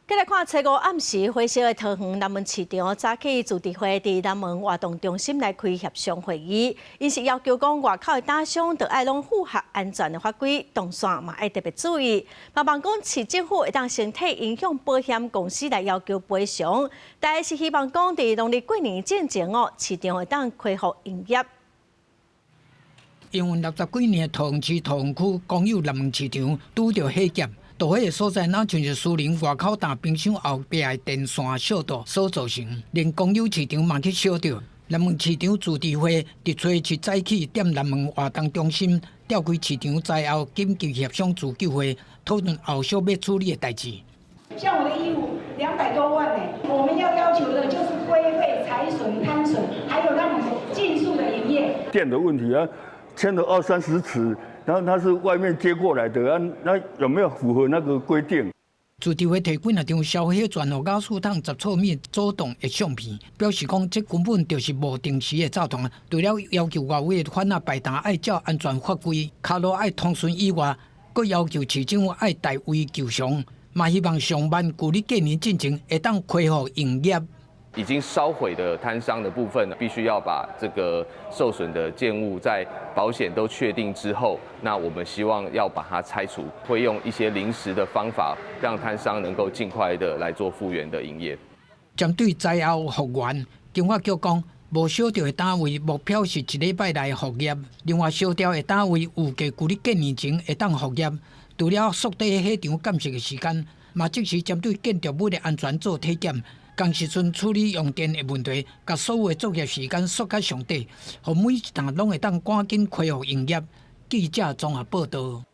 繼來看初五暗時火燒的桃園南門市場，早起自治會佇南門活動中心來開協商會議，𪜶是要求講外口的攤商著愛攏符合安全的法規，動線嘛愛特別注意。嘛望講市政府會當先替𪜶向保險公司來要求賠償，但是希望講佇農曆過年進前哦，市場會當恢復營業。營運六十幾年的桃園市桃園區公有南門市場拄著火劫。著火的所在，若像是私人外口擔冰箱後壁的電線燒著所造成，連公有市場嘛去燒著。南門市場自治會佇初七早起踮南門活動中心召開市場災後緊急協商自救會，討論後續欲處理的代誌。像我的衣服200多萬呢，我們要要求的就是規費、財損、攤損，還有讓我們盡速的營業。電的問題啊，牽了二三十尺。然後他是外面接過來的啊，那有沒有符合那個規定？自治會提幾若張燒火傳予亞斯桶十撮米左棟的相片，表示講這根本就是無定時的集團。除了要求外圍的販仔擺攤愛照安全法規，跤路愛通順以外，閣要求市政府愛代為求償，嘛希望上萬舊曆過年進前會當恢復營業。已經燒毀的攤商的部分，必須要把這個受損的建物在保險都確定之後，那我們希望要把它拆除，會用一些臨時的方法，讓攤商能夠盡快的來做復原的營業。針對災後復原，經發局講，無燒著的單位目標是一禮拜內復業，另外燒掉的單位預計舊曆過年前會當復業。除了縮短火場鑑識的時間，嘛即時針對建築物的安全做體檢。仝時陣處理用電的問題，共所有的作業時間縮較上短，予每一檔攏會當趕緊恢復營業。記者綜合報導。